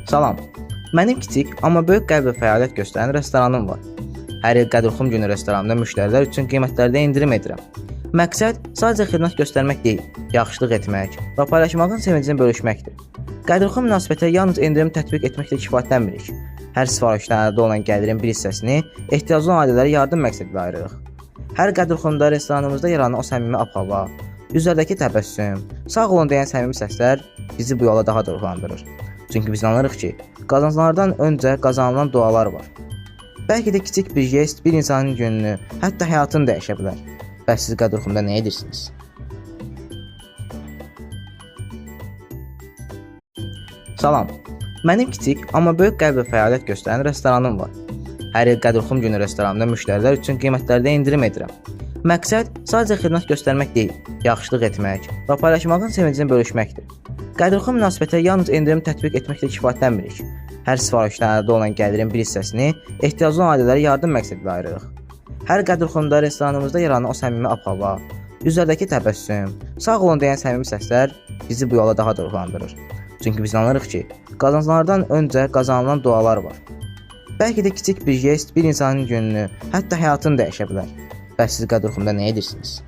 Salam. Mənim kiçik, amma böyük qəlblə fəaliyyət göstərən restoranım var. Hər il Qədrxum günü restoranımda müştərilər üçün qiymətlərdə endirim edirəm. Məqsəd sadəcə xidmət göstərmək deyil, yaxşılıq etmək və paylaşmağın sevincini bölüşməkdir. Qədrxum münasibətə yalnız endirim tətbiq etməklə kifayətlənmirik. Hər sifarişdən əldə olunan gəlirin bir hissəsini ehtiyaclı olan ailələrə yardım məqsədilə ayırırıq. Hər Qədrxumda restoranımızda yaranan o səmimi ab-hava, üzlərdəki təbəssüm, sağ olun deyən səmimi səslər bizi bu yola daha da ruhlandırır. Çünki biz inanırıq ki, qazanclardan öncə qazanılan dualar var. Bəlkə də kiçik bir jest bir insanın gününü, hətta həyatını dəyişə bilər. Bəs siz Qədrxumda nə edirsiniz? Salam. Mənim kiçik, amma böyük qəlblə fəaliyyət göstərən restoranım var. Hər il Qədrxum günü restoranımda müştərilər üçün qiymətlərdə endirim edirəm. Məqsəd sadəcə xidmət göstərmək deyil, yaxşılıq etmək və paylaşmağın sevincini bölüşməkdir. Qədrxum münasibətə yalnız endirim tətbiq etməklə kifayətlənmirik. Hər sifarişdən əldə olunan gəlirin bir hissəsini ehtiyaclı olan ailələrə yardım məqsədilə ayırırıq. Hər Qədrxumda restoranımızda yaranan o səmimi ab-hava, üzlərdəki təbəssüm, sağ olun deyən səmimi səslər bizi bu yola daha da ruhlandırır. Çünki biz inanırıq ki, qazanclardan öncə qazanılan dualar var. Bəlkə də kiçik bir jest bir insanın gününü, hətta həyatını dəyişə bilər. Bəs siz Qədrxumda nə edirsiniz?